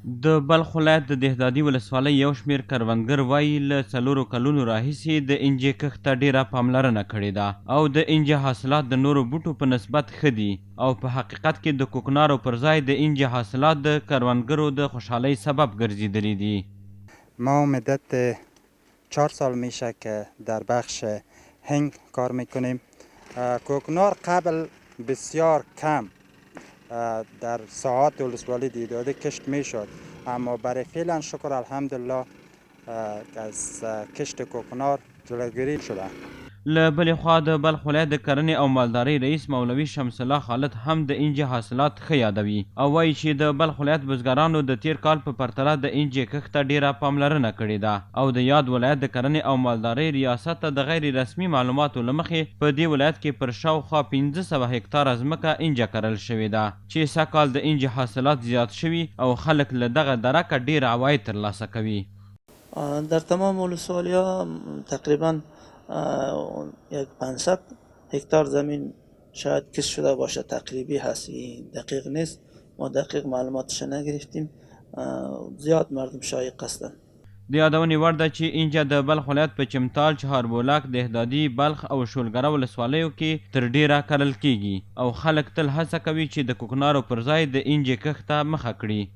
د بلخ ولایت د دهدادي ولسوالۍ یو شمېر کروندګر وايي، له څلورو کلونو راهیسې د اینجې کښت ته ډېره پاملرنه کړې ده او د اینجې حاصلات د نورو بوټو په نسبت ښه دي او په حقیقت کې د کوکنارو پر ځای د اینجې حاصلات د کروندګرو د خوشحالۍ سبب ګرځېدلي دي. ما مدت 4 سال میشه که در بخش هنگ کار میکنیم. کوکنار قبل بسیار کم در ساحات ولسوالی دیداده کشت میشد، اما برای فعلا شکر الحمدلله از کشت کوکنار جلوگیری شده. له بلې خوا د بلخ ولایت د کرنې او مالدارۍ رئیس مولوي شمس الله خالد هم د اینجې حاصلات ښه یادوي او وایي چې د بلخ ولایت بزګرانو د تېر کال په پرتله د اینجې کښت ته ډېره پاملرنه کړې ده او د یاد ولایت د کرنې او مالدارۍ ریاست ته د غیر رسمي معلوماتو له مخې په دې ولایت کې پر شاوخوا 500 هکتاره ځمکه اینجه کرل شوې ده چې سږ کال د اینجې حاصلات زیات شوي او خلک له دغه درکه ډېر عواید ترلاسه کوي. در تمام ولسوالی ها تقریبا یک 500 هکتار زمین شاید کشت شده باشه، تقریبی هست، دقیق نیست، ما دقیق معلوماتش نگرفتیم. زیاد مردم شایق هستند. د یادونې وړ ده چې اینجه د بلخ ولایت په چمتال، چهاربولک، دهدادي، بلخ او شولګره ولسوالیو کې تر ډېره کرل کېږي او خلک تل هڅه کوي چې د کوکنارو پر ځای د اینجې کښت ته مخه کړي.